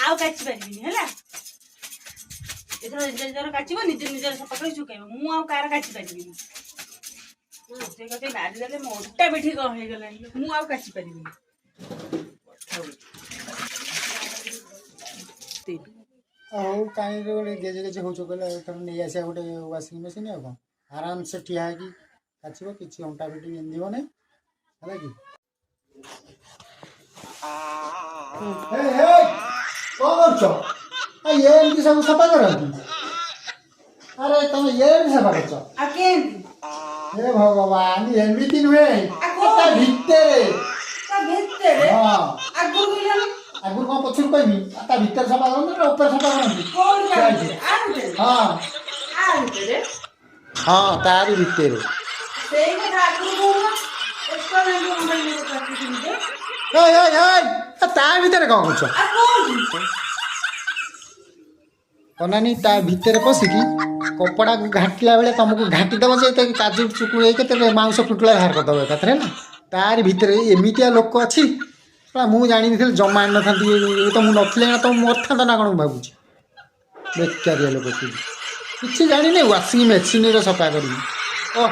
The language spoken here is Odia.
ଆଉ କାଚି ପାରିବିନି। ହେଲା, ଏଥର ନିଜ ନିଜର କାଚିବ, ନିଜ ନିଜର ସଫା କରି ଶୁଖେଇବ। ମୁଁ ଆଉ କାହାର କାଚି ପାରିବିନି। କଚେଇ କଚେଇ ମାରିଦେଲେ, ମୋ ଅଣ୍ଟା ପିଠି କଣ ହେଇଗଲାଣି। ମୁଁ ଆଉ କାଚି ପାରିବିନି। ତିନି। ହଉ, କାହିଁକି ଗୋଟେ ଗେଜେ ଗେଜେ ହେଉଛ କହିଲେ? ଏଥର ନେଇ ଆସିବା ଗୋଟେ ୱାସିଂ ମେସିନ୍ ଆଉ କ'ଣ। ଆରାମସେ ଠିଆ ହେଇକି କାଚିବ, କିଛି ଅଣ୍ଟା ପିଠି ବିନ୍ଧିବ ନାହିଁ, ହେଲା କି? ହେଇ, କ'ଣ କରୁଛ? ଇଏ ଏମିତି ସବୁ ସଫା କରନ୍ତି? ଆରେ, ତମେ ଇଏ ଏମିତି ସଫା କରୁଛ? ଆଉ କେମିତି? ହେ ଭଗବାନ, ଏମିତି ନୁହେଁ। ଆଉ ତା ଭିତରେ। ତା ଭିତରେ? ହଁ। ଆଗରୁ କହିଲନି? ଆଗରୁ କ'ଣ ପଛରୁ କହିବି? ଆଉ ତା ଭିତରେ ସଫା କରନ୍ତି ନା ଉପରେ ସଫା କରନ୍ତି? କୋଉଠି? ତା ଭିତରେ? ଆ ଭିତରେ? ହଁ। ଆ ଭିତରେ? ହଁ, ତାରି ଭିତରେ। ସେଇ କଥା ଆଗରୁ କହୁନ। ଏତେ ମୋବାଇଲ କାଟୁଥିଲି ଯେ। ଏଇ ଏଇ ଏଇ, ତା ଭିତରେ କ'ଣ କରୁଛ? ଆଉ କୋଉଠି? କନାନି, ତା ଭିତରେ ପଶିକି କପଡ଼ାକୁ ଘାଣ୍ଟିଲା ବେଳେ ତମକୁ ଘାଣ୍ଟି ଦେବ ଯେ କାଜୁ ଚୁକୁ ହେଇକି କେତେ ମାଉଁସ ଫୁଟୁଳା ବାହାର କରିଦେବ ଏକାଥରେ, ହେଲା? ତାରି ଭିତରେ ଏମିତିଆ ଲୋକ ଅଛି ହେଲା, ମୁଁ ଜାଣିନଥିଲି, ଜମା ଆଣିନଥାନ୍ତି। ଏ ତ ମୁଁ ନଥିଲେ ନା ତମ ମରିଥାନ୍ତା ନା କ'ଣ ମୁଁ ଭାବୁଛି। ବେକାରିଆ ଲୋକ ତୁ, କିଛି ଜାଣିନି, ୱାସିଂ ମେସିନ୍ରେ ସଫା କରିବି। ଓ।